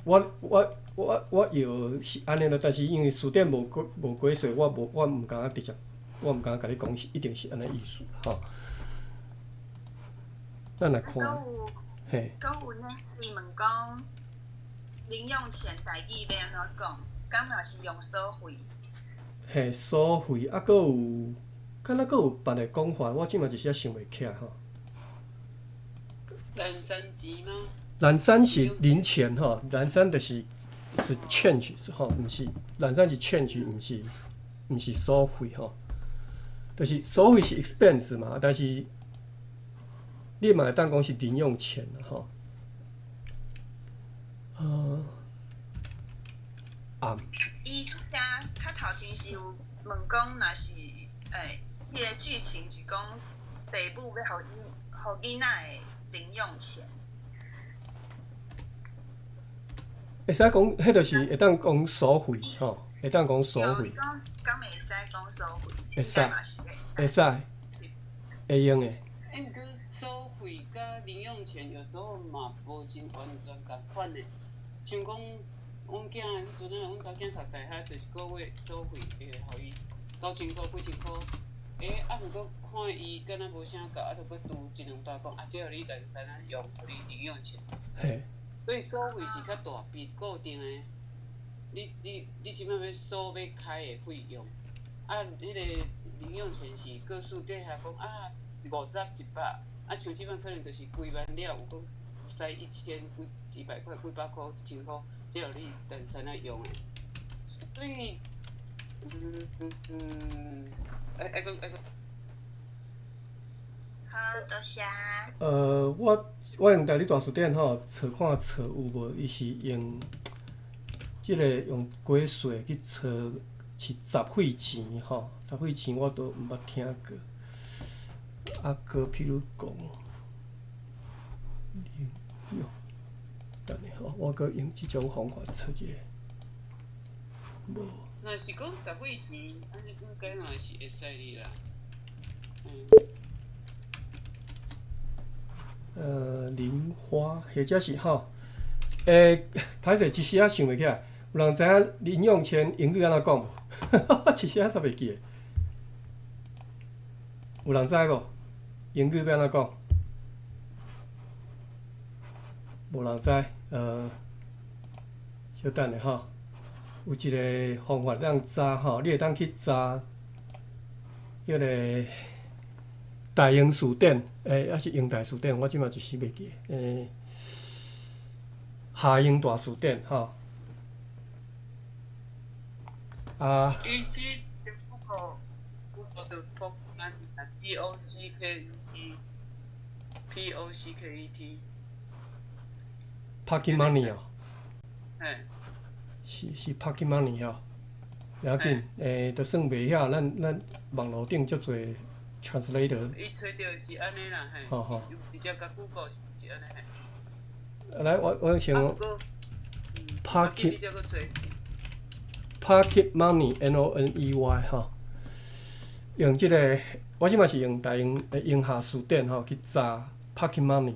我藥是按呢啦，但是因為辭典無解釋，我毋敢直接，我毋敢共你講是一定是按呢意思吼。咱來看。有嘿。閣有呢，伊問講零用錢台語欲按怎講？敢若是用所費？嘿，所費啊，閣有，敢若閣有別个講法，我這馬一時仔想袂起來吼。零散錢嗎？零散是零錢吼，零散就是 change 吼，毋是零散是 change，毋是所費吼，就是所費是 expense 嘛，但是你嘛會當講是零用錢吼。啊。伊拄才較頭前是有問講，若是彼个劇情是講爸母欲予伊予囡仔的零用錢。會使講，彼就是會當講所費吼，會當講所費。敢會使講所費？會使，會使，會用的。欸，毋過所費佮零用錢有時候嘛無真完全仝款的，像講阮囝彼陣啊，阮查某囝讀大學，就一個月所費會予伊9000箍幾千箍。欸，啊，毋過看伊敢若無啥夠，啊，就閣挃一兩百講，啊，這予你零散仔用，予你零用錢。所以所費是較大筆固定的，你這擺欲所欲開的費用，啊，彼个零用錢是個數底下講啊，50、100，啊，像這擺可能就是幾萬了，有閣使1000幾幾百塊、幾百箍、1000箍，這予你零散仔用的。所以，愛閣愛閣。好，多謝。我用台語大辭典吼，查看查有無，伊是用這个用加稅去查是雜費錢吼，雜費錢我都毋捌聽過。啊，閣譬如講，零用，等下吼，我閣用這種方法查一下。無。若是講雜費錢，按呢應該嘛是會使的啦。零花或者是吼，欸，歹勢一時仔想袂起來，有人知影零用錢英語按怎講無？一時仔煞袂記得。有人知無？英語欲按怎講？無人知，小等下吼，有一个方法通查吼，你會當去查彼个大英辭典，欸，抑是英大辭典，我這馬一時袂記得。欸，夏英大辭典吼。啊。伊這這 Google 的 Pocket P O C K E T P O C K E T。 Pocket money 哦。嘿。是 Pocket money 吼，袂要緊，欸，就算袂曉，咱網路頂足濟 translator。伊揣著是按呢啦，嘿。直接共 Google 是按呢嘿。來，我先。Pocket money M O N E Y 吼，用這个，我這馬是用大英英下辭典吼去查 pocket money，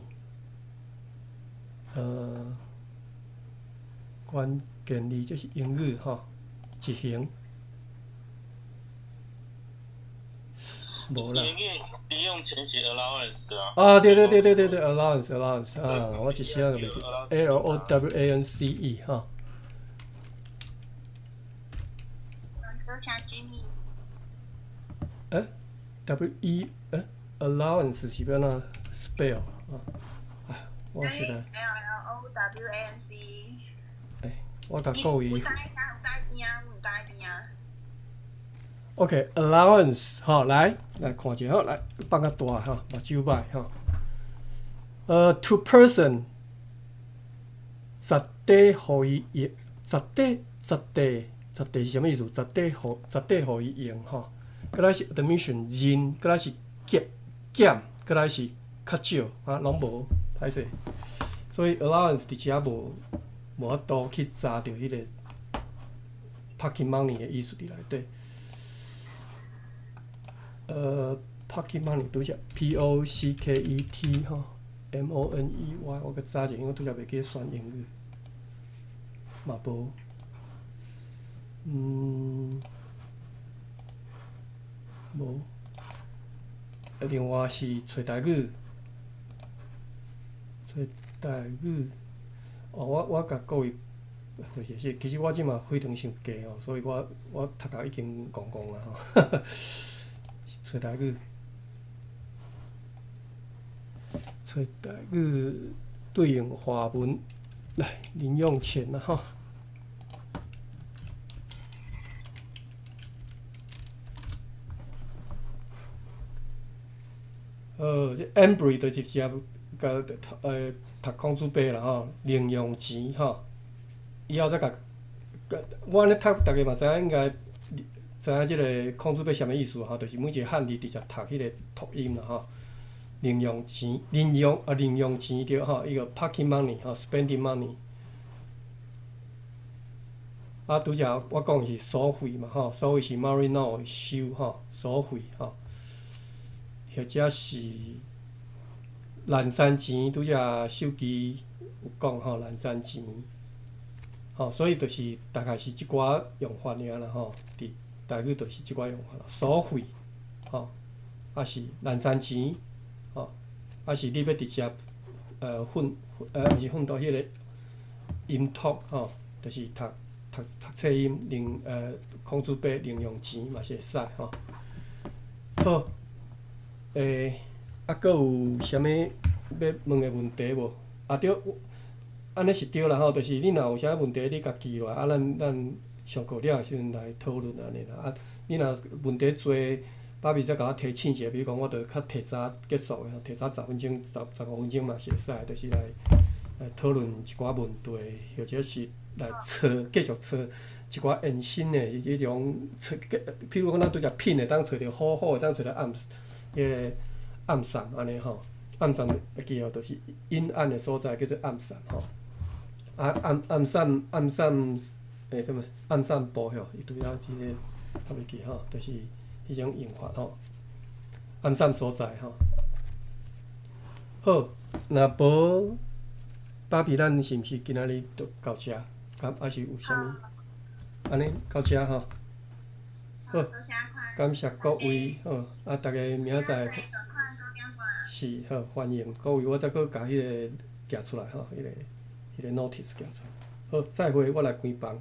關鍵字這是英語吼，一行。無啦。英語零用錢是 allowance 啊。啊，對對對對對對，allowance allowance 啊，我一時仔就袂記，A L O W A N C E 吼。多謝 Jimmy。欸，W E 欸，allowance 是欲按怎 spell 啊？哎，我實在。 A L L O W A N C E。欸，我共各位。有知有知邊啊？有知邊啊？ OK，allowance 吼，來來看一下，好，來放較大吼，目睭歹吼。To person，實地予伊用，實地實地實地是啥物意思？實地予伊用吼。閣來是 admission 認，閣來是減減，閣來是較少，啊，攏無，歹勢。所以 allowance 佇遮無法度去查著彼个 pocket money 的意思佇內底。Pocket money 拄則 P O C K E T 吼，M O N E Y，我閣查者，因為拄則袂記選英語，嘛無，無。另外是揣台語，揣揣台语，哦，我共各位回解释，其實我這嘛非常傷低哦，所以我讀甲已經戇戇啊吼。揣台語，揣台語對應華文來零用錢啊吼。這 Embry 就是直接共讀孔子伯啦吼，零用錢吼，以後再共，我按呢讀，逐家嘛知影應該知影這个孔子伯啥物意思吼，就是每一个漢字直接讀彼个讀音啦吼。零用錢，零用啊，零用錢對吼，伊個 pocket money 吼，spending money。啊，拄才我講的是所費嘛吼，所費是 Maryknoll 收吼，所費吼。或者是懶散錢，拄才手機有講吼，懶散錢，吼，所以就是大概是這寡用法爾啦吼，佇台語就是這寡用法，所費，吼，抑是懶散錢，吼，抑是你欲直接奮，毋是奮鬥彼个音讀吼，就是讀冊音孔子伯零用錢嘛是會使吼。好。啊，閣有啥物欲問的問題無？啊對，按呢是對啦吼，就是你若有啥物問題，你共記落來，啊，咱上課了的時陣來討論按呢啦。啊，你若問題濟，爸比再共我提醒一下，比如講我著較提早結束的，提早10分鐘、15分鐘嘛是會使，就是來討論一寡問題，或者是來揣繼續揣一寡延伸的彼種揣，譬如講咱拄才品會當揣著好好，會當揣著暗。彼个暗散按呢吼，暗散會記哦，就是陰暗的所在叫做暗散吼。啊暗散啥物？暗散部吼，伊拄仔這个我袂記吼，就是彼種用法吼。暗散所在吼。好，若無爸比，咱是毋是今仔日就到遮？敢抑是有啥物？按呢到遮吼。好。感謝各位，好，啊，逐家明仔載是好歡迎各位，我再閣共彼个寄出來吼，彼个 notice 寄出來。好，再會，我來關房。